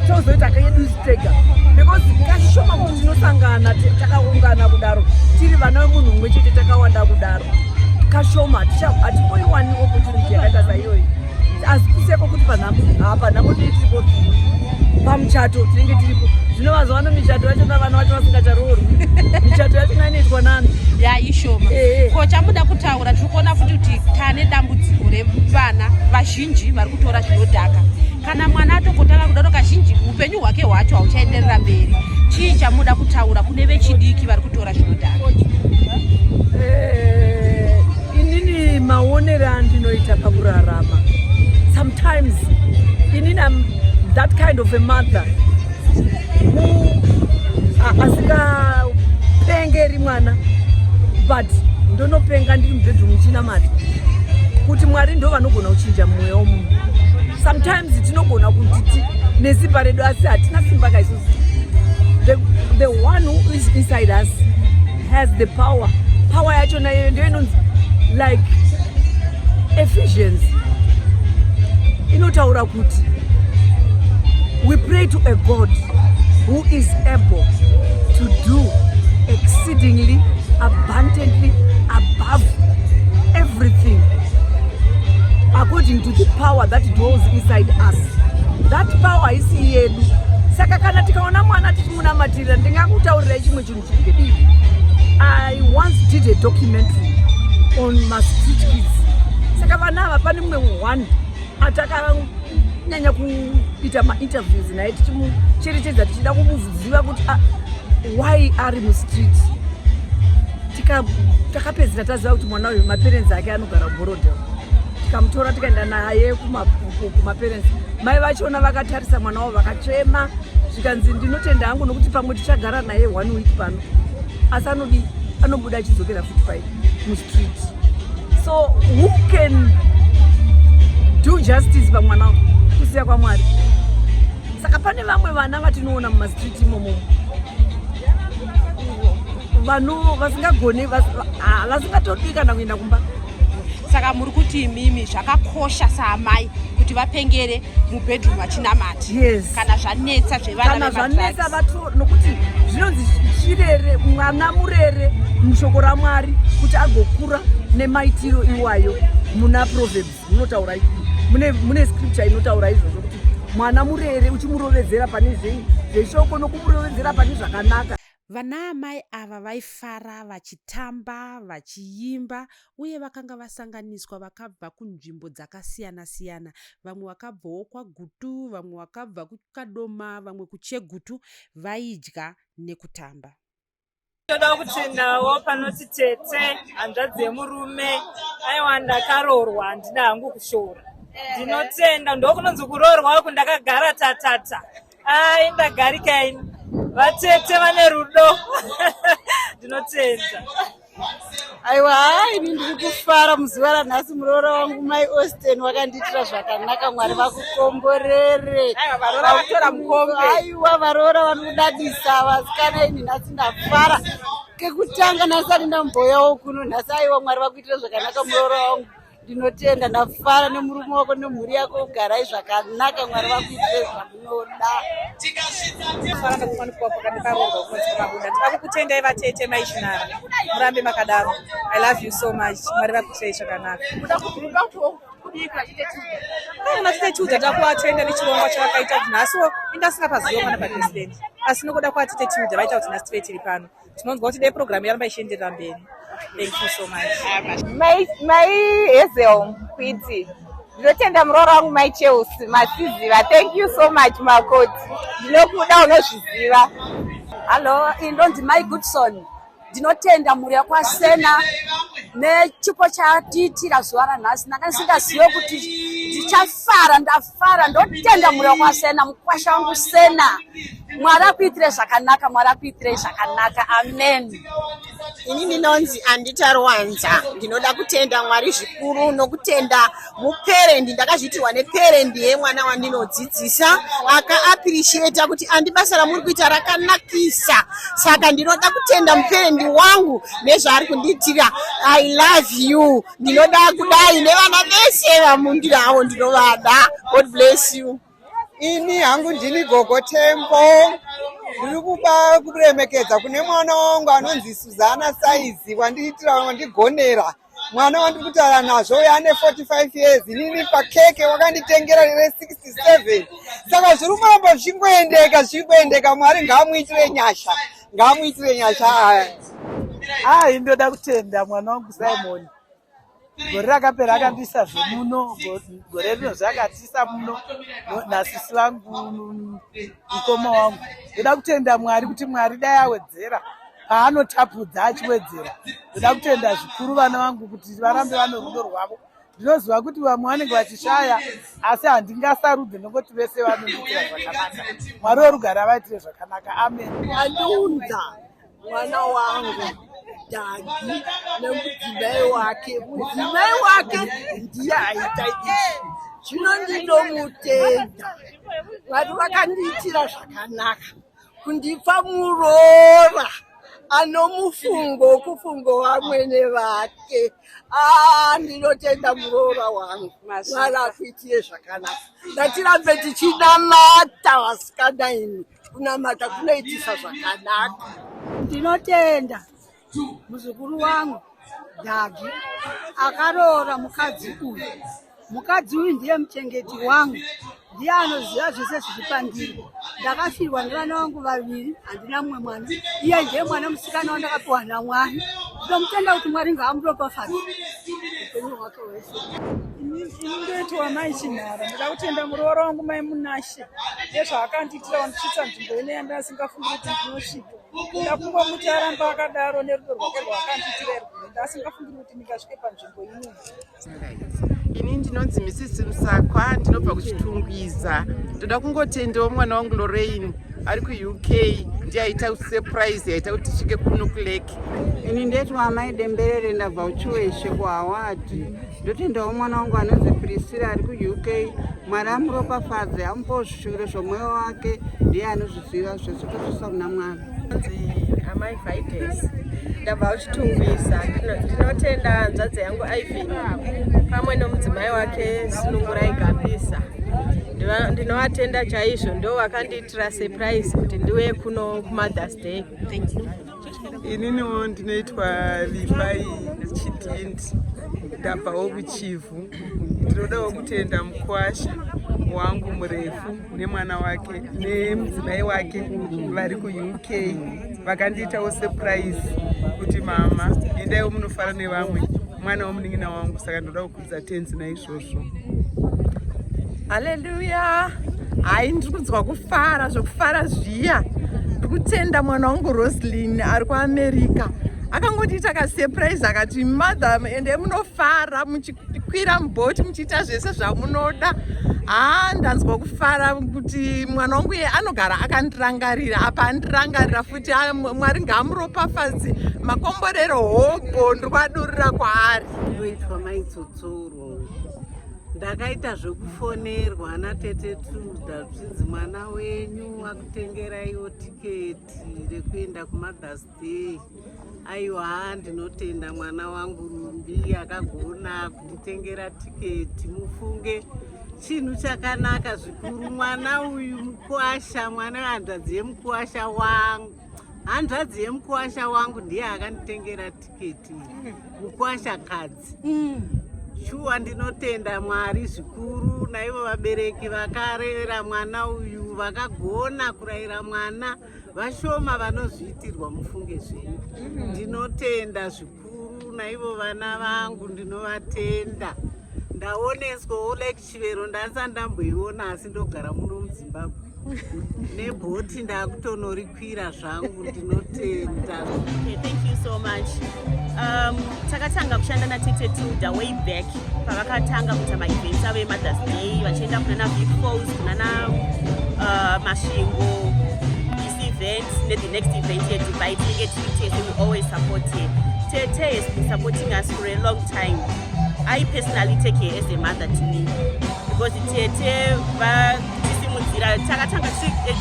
tozoita kedu tega, because kashoma kuti tinosangana takaungana kudaro tiri vana vemunhu mumwe chete takawanda kudaro. Kashoma, hatimboiwani opportunity yakaita saiyoyi. Asi kuseko kuti panhamo, panhamo tinenge tiripo, pamuchato tinenge tiripo. Zvino mazuva ano michato yachona vana vacho vasingacharoorwi, michato yachona inoitwa nani? Ya, ishoma. Ko chamuda kutaura, tiri kuona futi kuti tane dambudziko revana vazhinji vari kutora zvinodhaka. Kana mwana atongotanga kudaro, kazhinji upenyu hwake hwacho hauchaenderera mberi. Chii chamuda kutaura kune vechidiki vari kutora zvinodhaka? Inini maonero andinoita pakurarama, sometimes inini am that kind of a mother who asingapengeri mwana, but ndonopenga ndiri mubedroom ndichinamata kuti Mwari ndo vanogona kuchinja mweya womunhu. Sometimes tinogona kuti nesimba redu, asi hatina simba kaisusu. The one who is inside us has the power. Power yachona iyoyo ndio inonzi like Ephesians inotaura kuti we pray to a God who is able to do exceedingly abundantly above everything according to the power that dwells inside us. That power haisi yedu. Saka kana tikaona mwana tichimunamatirira, ndingakutaurirai chimwe chinhu chidiki diki. I once did a documentary on mastreet kids. Saka vana ava, pane mumwe one atakanyanya kuita mainterviews naye, tichimucherechedza, tichida kumuziva kuti ah, why ari mustreet. Takapedzera taziva kuti mwana uyu maparents ake anogara kuBorrowdale. Tikamutora, tikaenda naye kumaparents. Mai vachona vakatarisa mwana wavo, vakachema, zvikanzi, "Ndinotenda hangu nokuti pamwe tichagara naye one week pano, asi anodi anobuda achidzokera futi pai mustreet." So who can do justice pamwana kusiya kwaMwari? Saka pane vamwe vana vatinoona mumastreet imomo, vanhu vasingagoni, vasingatodi kana kuenda kumba. Saka muri kuti imimi zvakakosha saamai kuti vapengere mubedroom vachinamata? Yes. Kana zvanetsa zvevana Kana zvanetsa vemadrugs. Vato nokuti zvinonzi chirere mwana, murere mushoko raMwari kuti agokura nemaitiro iwayo. Muna Proverbs munotaura, mune scripture inotaura izvozvo, kuti mwana murere uchimurovedzera pane zveshoko nokumurovedzera pane zvakanaka. Vana amai ava vaifara vachitamba, vachiimba, uye vakanga vasanganiswa vakabva kunzvimbo dzakasiyana-siyana. Vamwe vakabvawo kwaGutu, vamwe vakabva kuKadoma, vamwe kuChegutu, vaidya nekutamba. Toda kutendawo panoti tete, hanzvadzi yemurume. Aiwa, ndakaroorwa, handina hangu kushora, ndinotenda. Ndokunonzi kuroorwa uku, ndakagara tatata. Ai, ndagarika ini. Vatete vane rudo, ndinotenda. Aiwa, ini ndiri kufara muzuva ranhasi. Muroora wangu Mai Austin wakandiitira zvakanaka. Mwari vakukomborere. Varoora vatora mukombe. Aiwa, varoora vanodadisa vasikana. Ini nhasi ndafara kekutanga, nhasi ati ndamboyawo kuno nhasi. Aiwa, Mwari vakuitira zvakanaka, muroora wangu, ndinotenda. Ndafara nemurume wako nemhuri yako. Garai zvakanaka, Mwari vakuitire zvamunoda. Fara ndakuwanikwa kwakandiparoorwa kunonzi kwamabuda. Ndinoda kukutendai vatete maichinara, murambe makadaro. I love you so much. Mwari vakuitirei zvakanaka. Kuna tete Tilda, takuvatenda nechirongwa chavakaita kuti nhasiwo indasingapazivo pana paPresident, asi nokuda kwatete Tilda vaita kuti nhasi tive tiri pano. Tinonzwa kuti dai programu yaramba ichienderera mberi. Thank you so much. Mai Hazel Kwiti, ndinotenda muroora wangu Mai Chelsea Masiziva. Thank you so much, makoti, ndinokuda, unozviziva. Hallo, indonzi Mai Goodson. Ndinotenda mhuri yakwaSena nechipo chatiitira zuva ranhasi. Ndanga ndisingazive kuti ndichafara, ndafara. Ndotenda mhuri yakwaSena, mukwasha wangu Sena. Mwari akuitire zvakanaka, Mwari akuitirei zvakanaka. Amen. Ini ndinonzi Andita Rwanza. Ndinoda kutenda Mwari zvikuru nokutenda muperendi. Ndakazviitirwa neperendi yemwana wandinodzidzisa, akaappreciata kuti andi basa ramuri kuita rakanakisa. Saka ndinoda kutenda muperendi wangu nezvaari kundiitira. I love you. Ndinoda kudai nevana vese vamundirawo, ndinovada. God bless you. Ini hangu ndini Gogo Tembo. Ndiri kupa kuremekedza kune mwana wangu anonzi Suzana Saizi, wandiitira, wandigonera. Mwana wandiri kutaura nazvo uyo ane 45 years. Inini pakeke wakanditengera re67. Saka zviri kuramba zvichingoendeka, zvichingoendeka. Mwari ngaamuitire nyasha, ngaamuitire nyasha aya. Ai, ndoda kutenda mwana wangu Simon. Gore rakapera akandisa zvemuno, gore rino zvakatisa muno nasisi vangu, mukoma wangu. Ndoda kutenda Mwari kuti Mwari dai awedzera paanotapudza, achiwedzera. Ndoda kutenda zvikuru vana vangu kuti varambe vane rudo rwavo. Ndinoziva kuti vamwe vanenge vachishaya, asi handingasarudze, nongoti vese vanondiitira zvakanaka. Mwari werugare avaitire zvakanaka. Amen. Andiunza mwana wangu Dhagi nemudzimai wake. Mudzimai wake ndiye aita izvi. Zvino ndinomutenda. Mwari vakandiitira zvakanaka kundipa muroora. Anomufungo kufungo wamwene vake. Ah, ndinotenda muroora wangu. Mwari akuitire zvakanaka. Ngatirambe tichinamata vasikana imi. Kunamata kunoitisa zvakanaka. Ndinotenda muzukuru wangu Dhagi akaroora mukadzi uyu. Mukadzi uyu ndiye muchengeti wangu, ndiye anoziva zvese zviri pandiri. Ndakafirwa nevana vangu vaviri, handina mumwe mwana. Iye ndiye mwana musikana wandakapiwa naMwari. Ndinomutenda kuti Mwari ngaamuropafadze upenyu hwake hwese. Ini ndoitwa Mai Chinhara, ndoda kutenda muroora wangu Mai Munashe nezvaakandiitira wandisvitsa nzvimbo ino yandasingafungiri kuti ndinosvika. Ndakungomuti aramba akadaro nerudo rwake rwaakandiitira irwo, ndasingafungiri kuti ndingasvike panzvimbo ino. Ini ndinonzi Mrs Musakwa, ndinobva kuChitungwiza. Ndoda kungotendawo mwana wangu Lorraine ari kuUK, ndiye aita surprise yaita kuti tisvike kuno kuLake. Ini ndoitwa Amai Demberere, ndabva kuChiweshe kuHaward. Ndotendawo mwana wangu anonzi Priscilla ari kuUK. Mwari amuropafadze, amupewo zvishuviro zvomwoyo wake, ndiye anozviziva zvese, tozvisa kuna Mwari. Amai Fides, ndabva kuChitungwiza. Ndinotenda hanzvadzi yangu Ivan pamwe nomudzimai wake Sunungurai Gambisa. Ndinovatenda chaizvo, ndo vakandiitira surprise kuti ndiuye kuno kuMothers Day. Ininiwo ndinoitwa Vimbai Chidindi, ndabvawo kuChivhu. Ndinodawo kutenda mukwasha wangu murefu nemwana wake nemudzimai wake vari kuUK, vakandiitawo surprise kuti mama endaiwo munofara nevamwe, mwana wemunin'ina wangu. Saka ndoda kukudza Tenzi naizvozvo. Haleluya! Hai, ndiri kunzwa kufara zvokufara zviya. Ndiri kutenda mwana wangu Roslyn ari kuAmerica, akangondiita kasurprise akati mother ende munofara muchikwira mubhoti muchiita zvese zvamunoda. Haa, ndanzwa kufara kuti mwana wangu iye anogara akandirangarira, apa andirangarira futi. Mwari ngaamuropafadze, makomborero hobho ndiri kuadurura kwaari. Ndoitwa Maitsotsoro. Ndakaita zvekufonerwa natete Tilda zvichinzi mwana wenyu akutengeraiwo tiketi rekuenda kuMothers Day. Aiwa, ndinotenda mwana wangu Rumbi akagona kunditengera tiketi. Mufunge chinhu chakanaka zvikuru. Mwana uyu mukuwasha, mwana wehanzvadzi yemukuwasha wangu, hanzvadzi yemukuwasha wangu ndiye akanditengera tiketi, mukuwasha kadzi. Shuwa ndinotenda Mwari zvikuru naivo vabereki vakarera mwana uyu, vakagona kurayira mwana. Vashoma vanozviitirwa, mufunge zvenyu. Ndinotenda zvikuru naivo vana vangu, ndinovatenda. Ndaoneswawo Lake Chivero, ndasati ndamboiona, asi ndogara muno muZimbabwe. Nebhoti ndakutonorikwira zvangu, ndinotenda. Okay, thank you so much. Takatanga kushanda natete Tilda way back pavakatanga kuita maevents avo eMothers Day, vachienda kunana Vic Falls, kunana Masvingo. This event nethe next event yeDubai tinenge tiri tese. We always support her. Tete has been supporting us for a long time. I personally take her as a mother to me because tete vatisimudzira. Takatanga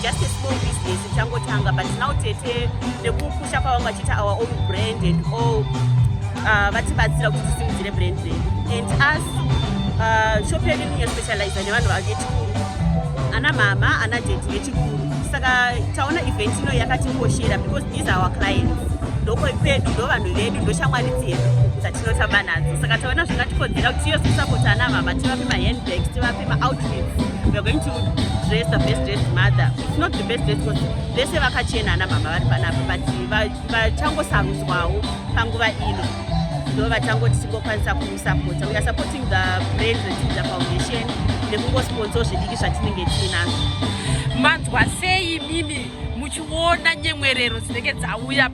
just a small business tichangotanga, but now tete nekupusha kwavanga vachiita our own brand and all, vatibatsira kuti tisimudzire brand redu. And us, shop yedu inonyaspecializa nevanhu vechikuru, ana mama, ana daddy vechikuru. Saka taona event ino yakatikoshera because these are our clients, ndokwedu, ndo vanhu vedu, ndo shamwari dzedu dzatinotamba nadzo. Saka taona zvakatikodzera kuti tiyo kusapota ana mama, tivape mahandbags, tivape maoutfits. We are going to dress the best dressed mother. It's not the best dressed because vese vakachena ana mama vari panapa, but vachangosarudzwawo panguva ino ndo vachangoti tingokwanisa kusapota. We are supporting the brand reTilda Foundation nekungosponsor zvidiki zvatinenge tiinazvo. Manzwa sei mimi muchiona nyemwerero dzinenge dzauya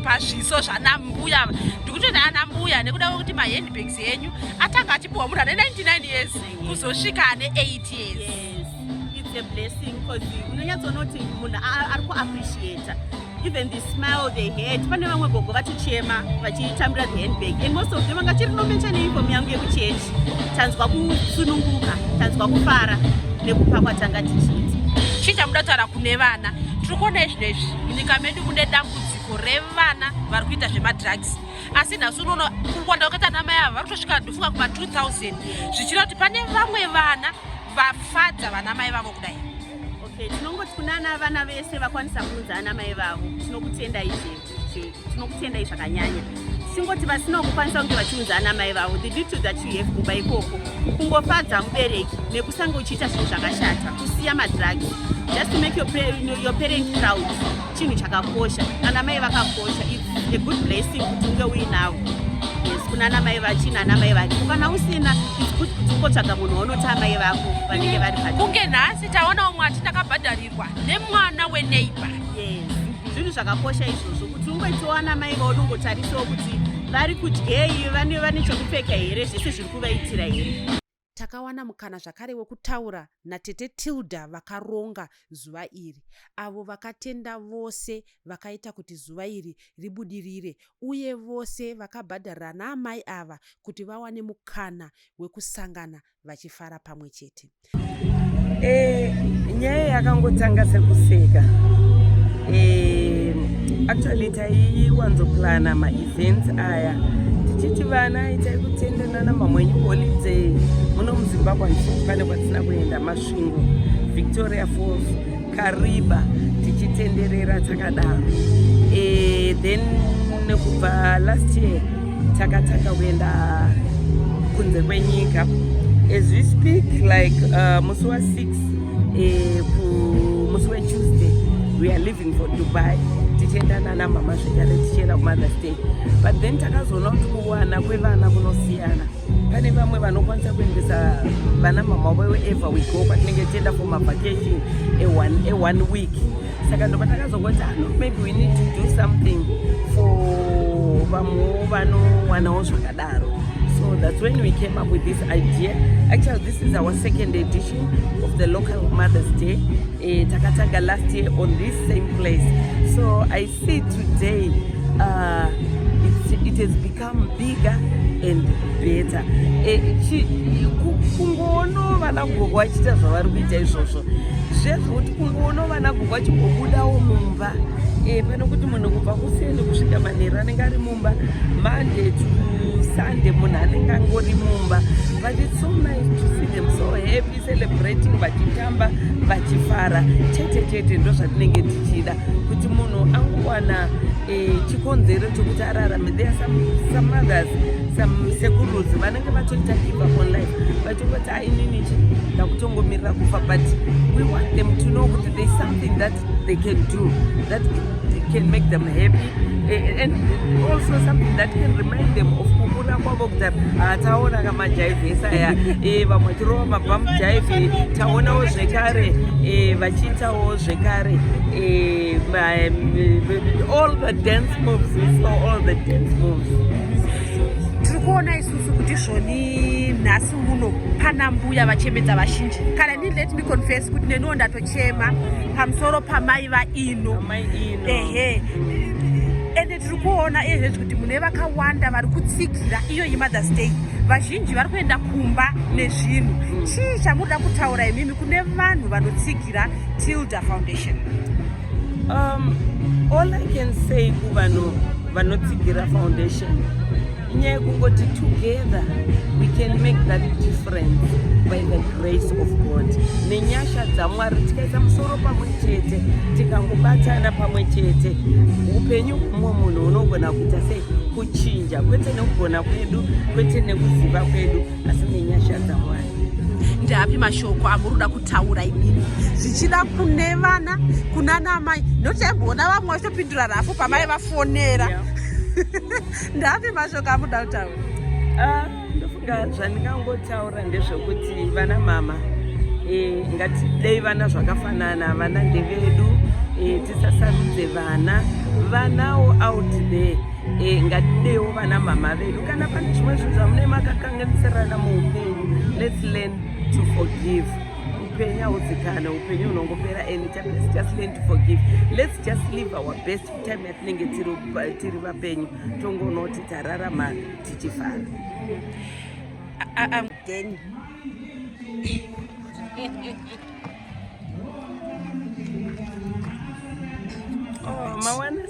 pazviso zvana mbuya? Ndikutoti ana mbuya nekuda kwekuti mahandbags enyu atanga achipiwa munhu ane 99 years kuzosvika ane 8 years. Yes, it's a blessing because unonyatsoona kuti munhu ari kuappreciata even the smile they had. Pane vamwe gogo vatochema vachitambira the handbag, and most of them vanga chiri nomention neuniform yangu yekuchechi. Tanzwa kusununguka, tanzwa kufara nekupa kwatanga tichiita. Chii chamuda kutaura kune vana? Tiri kuona izvino izvi munyika medu mune dambudziko revana vari kuita zvemadrugs, asi nhasi unoona kuwanda kwakaita ana mai ava vari kutosvika ndofunga kuma 2000, zvichireva kuti pane vamwe vana vafadza vana mai vavo kudai. Okay, tinongoti kunana vana vese vakwanisa kuunza ana mai vavo, tinokutendai, tinokutendai zvakanyanya. Tichingoti vasina kukwanisa kunge vachiunza ana mai vavo, the little that you have kumba ikoko, kungofadza mubereki nekusange uchiita zvinhu zvakashata, kusiya madrugs, just to make your parent proud, chinhu chakakosha. Ana mai vakakosha. It's a good blessing kuti unge uinavo. Yes, kuna ana mai vachina ana mai variko. Kana usina, it's good kuti ungotsvaga munhu waunoti amai vako vanenge vari pa Kunge nhasi taona umwe ati ndakabhadharirwa nemwana weneighbor. Yes, zvinhu zvakakosha izvozvo, kuti ungoitiwo ana mai vaunongotarisawo kuti vari kudyei, vane chekupfeka here, zvese zviri kuvaitira here. Takawana mukana zvakare wekutaura natete Tilda vakaronga zuva iri, avo vakatenda vose vakaita kuti zuva iri ribudirire uye vose vakabhadharira anaamai ava kuti vawane mukana wekusangana vachifara pamwe chete. Nyaya yakangotanga sekuseka. Actually taiwanzoplana maevents aya tichiti vana itai kutendanana mamwenyu holiday muno muZimbabwe. Handifungi pane kwatisina kuenda: Masvingo, Victoria Falls, Kariba, tichitenderera takadaro. Then kubva last year takatanga kuenda kunze kwenyika. As we speak, like musi wa6, musi weTuesday, we are leaving for Dubai, tichienda nana mama zvekare, tichienda kuMother's Day. But then takazoona kuti kuwana kwevana kunosiyana. Pane vamwe vanokwanisa kuendesa vana mama wherever we go, kwatinenge tichienda for mavacation a one week. Saka ndopa takazongoti, ano, maybe we need to do something for vamwewo vanowanawo zvakadaro. So that's when we came up with this idea. Actually, this is our second edition of the local Mother's Day. Takatanga last year on this same place. So I see today it has become bigger and better. Kungoona vana gogo vachiita zvavari kuita izvozvo, zvezvokuti kungoona vana gogo vachimbobudawo mumba, pane kuti munhu kubva kuseni kusvika manheru anenge ari mumba, Monday to Sunday munhu anenge angori mumba. But it's so nice to see them so happy, celebrating, vachitamba, vachifara chete chete. Ndo zvatinenge tichida, kuti munhu angowana chikonzero chokuti ararame. There are some mothers, some sekurus vanenge vatoita give up on life, vachingoti, "Ainini chi ndakutongomirira kufa." But we want them to know kuti there's something that they can do that can make them happy, and also something that can remind them of kukura kwavo, kuti taona kamajaivhesi aya, vamwe vachirova mabump jive. Taonawo zvekare vachiitawo zvekare all the dance moves. We saw all the dance moves. Tiri kuona isusu kuti zvoni nhasi uno pana mbuya vachemedza vazhinji. Kana ni, let me confess kuti neniwo ndatochema pamusoro pamai vaino. Ehe, ende tiri kuona ezvezvi kuti mune vakawanda vari kutsigira iyo yeMother's Day. Vazhinji vari kuenda kumba nezvinhu. Chii chamunoda kutaura imimi kune vanhu vanotsigira Tilda Foundation? All I can say kuvanhu vanotsigira foundation, inyaya yekungoti together we can make that difference by the grace of God, nenyasha dzaMwari. Tikaisa musoro pamwe chete, tikangobatana pamwe chete, upenyu humwe munhu unogona kuita sei kuchinja, kwete nekugona kwedu, kwete nekuziva kwedu, asi nenyasha dzaMwari. Ndeapi mashoko amuri kutaura imimi, zvichida kune vana, kuna namai? Nokuti taimboona vamwe vachitopindura rafu pamai vafonera. Ndeapi mashoko amuda kutaura? Ah, ndofunga zvandingangotaura ndezvekuti vana mama, ngatidei vana zvakafanana. Vana ndevedu, tisasarudze vana. Vanawo out there, ngatidewo vana mama vedu. Kana pane zvimwe zvinhu zvamune makakanganisirana muupenyu, let's learn to forgive. Upenyu haudzikana, upenyu hunongopera anytime. Let's just learn to forgive. Let's just live our best time yatinenge tiri vapenyu, tongoona tararama tichifara. Then Oh, mawana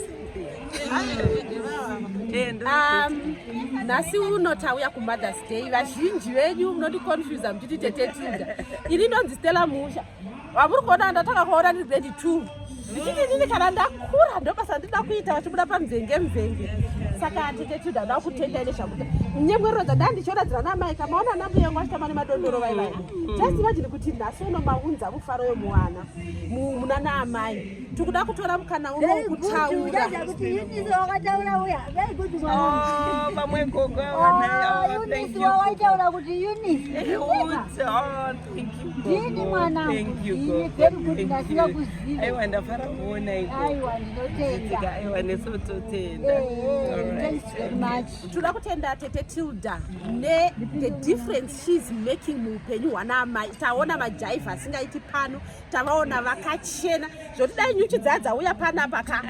Nhasi uno tauya kumothers day. Vazhinji venyu munondiconfusa muchiti tete Tilda. Ini ndonzi Stella Musha. Vamuri kuona ndatanga kuona ndiri grade 2 ndichiti inini kana ndakura ndobasa ndida kuita vachibuda pamvenge mvenge. Saka tete Tilda, nda kutenda ine zvakuita nyemwerero dzandaa ndichiona dzina namai kamaona nambuya yangu achitamba nemadondoro vai vai. Just imagine kuti nhasi uno maunza mufaro wemuwana muna naamai. Tikuda kutora mukana uno kutaura kuti Eunice wakataura uya. Very good mwana. Oh, vamwe gogo ava. Oh, Eunice wawaitaura kuti Eunice. Oh, thank you. Ndini mwanangu. Thank you. Ndini, very good, ndasina kuziva. Aiwa, ndafara kuona iko. Aiwa, ndinotenda. Aiwa, nesu totenda. Eh, thanks very much. Toda kutenda tete Tilda ne the difference she's making muupenyu hwanaamai. Taona majaivha asingaiti pano, tavaona vakachena zvoti dai nyuchi dzaya dzauya panapa ka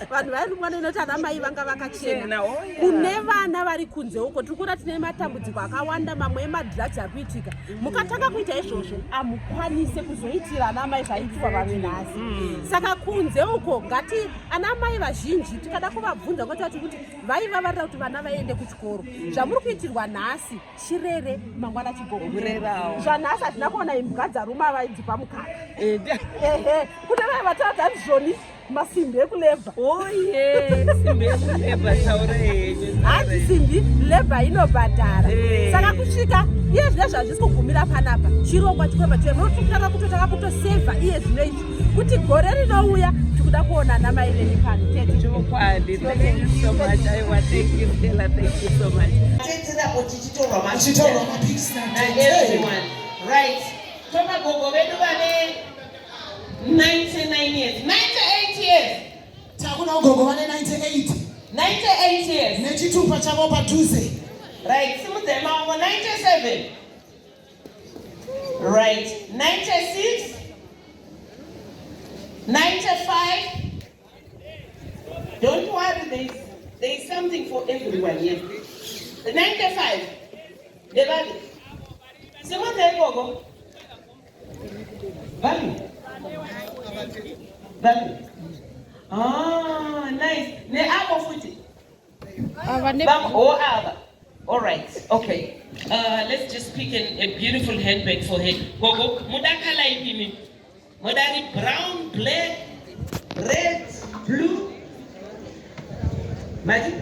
vanhu vairumwa neinoti ana mai vanga vakachena. Oh, Kune vana vari kunze uko, tiri kuona tine matambudziko akawanda, mamwe emadrugs ari kuitika. Mukatanga kuita izvozvo, hamukwanise kuzoitira ana mai zvaitirwa vamwe nhasi. Saka kunze uko, ngati ana mai vazhinji tikada kuvabvunza kwatati kuti vaivavarira kuti vana vaende kuchikoro, zvamuri kuitirwa nhasi chirere, mangwana chigokurerawo. Zvanhasi hatina kuona imbwa dzaruma vaidzipa mukaka. Ehe, kune vaya vatadza zvoni masimbi ekulebha. Oye, simbi yekulebha, taura henyu. Hanzi simbi lebha inobhadhara. Saka kusvika iye zvino zvazvisi kugumira panapa, chirongwa chikuramba chienototanga kutotanga kutosevha iye zvino izvi kuti gore rinouya tikuda kuona ana mai venyu pano, tete. Chokwadi, thank you so much. Aiwa, thank you Stella, thank you so much. Teterapo tichitorwa Tichitorwa mapics na everyone. Right. Tomagogo vedu vane 99 years. 98 years. Takuda gogo vane 98. 98 years. Nechitupa chavo padhuze. Right. Simudzai maoko. 97. Right. 96. 95. Don't worry, there is something for everyone here. The 95. Ndevali. Simudzai gogo. Vali. Vali. Ah, nice. Neapo futi. Oh, ava. All right. Okay. Let's just pick a beautiful handbag for her. Gogo, muda color ipi mi? Muda ri brown, black, red, blue. Mati?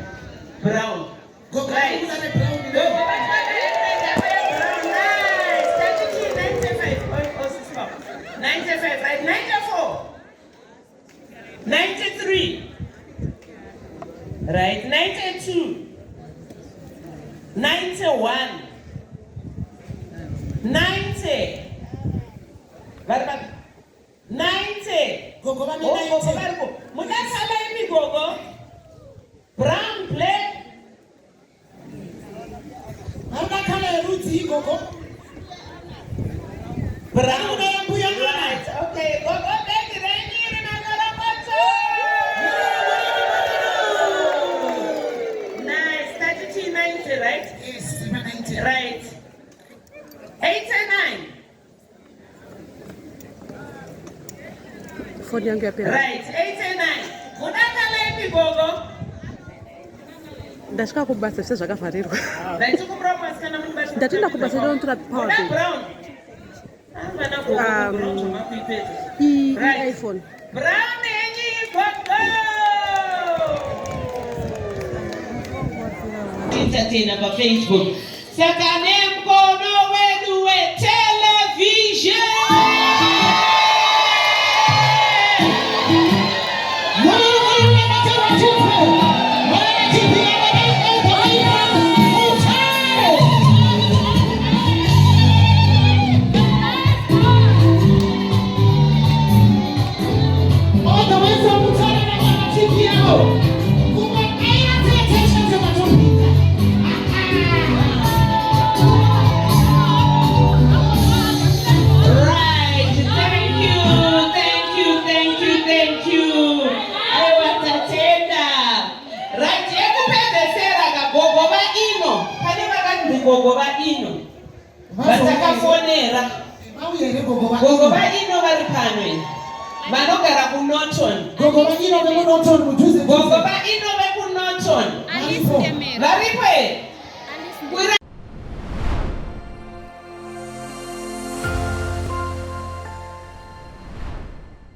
Brown. Gogo, Right. muda re brown. Gogo, vachivaka handbag yavo yebrown. Nice. 32, 95. Oh, oh, sister. 95, right? 94. 93. Right? 92. 91. 90. Vari papi? 90. Gogo vane Oh, gogo 90. variko. Muda color ipi gogo? Brown, black. Varikuda color yerudzi gogo? Brown. Kuda yambuya mwana. Right. Okay. Gogo, bhegi renyu iri makorokoto. Nice. 32, 90, right? Yes, 90. Right. 89. Foni yangu yapera. Right. 89. Muda color ipi gogo? Ndasvika kubasa zvise zvakavharirwa. Right, kumuromo asikana munibata. Ndatoenda kubasa ndinotora power Muda bank. brown. Ah, vana gogo, brown zvamakuipedza. Right. iPhone. Brown henyu gogo. Entertainer paFacebook. Saka nemukono wedu wetelevision. All the way from Mutare na TV yavo. Kumakaira attention sematopika. Right. Thank you. Thank you. Thank you. Thank you. Aiwa, tatenda. Right. Yekupedzesera kagogo vaino. Pane vakanzi gogo vaino. Vatakafonera. Vauya here gogo va Gogo vaIno vari pano here? Vanogara kuNorton. Gogo vaIno vekuNorton mudhuze. Gogo vaIno vekuNorton. Varipo. Varipo here?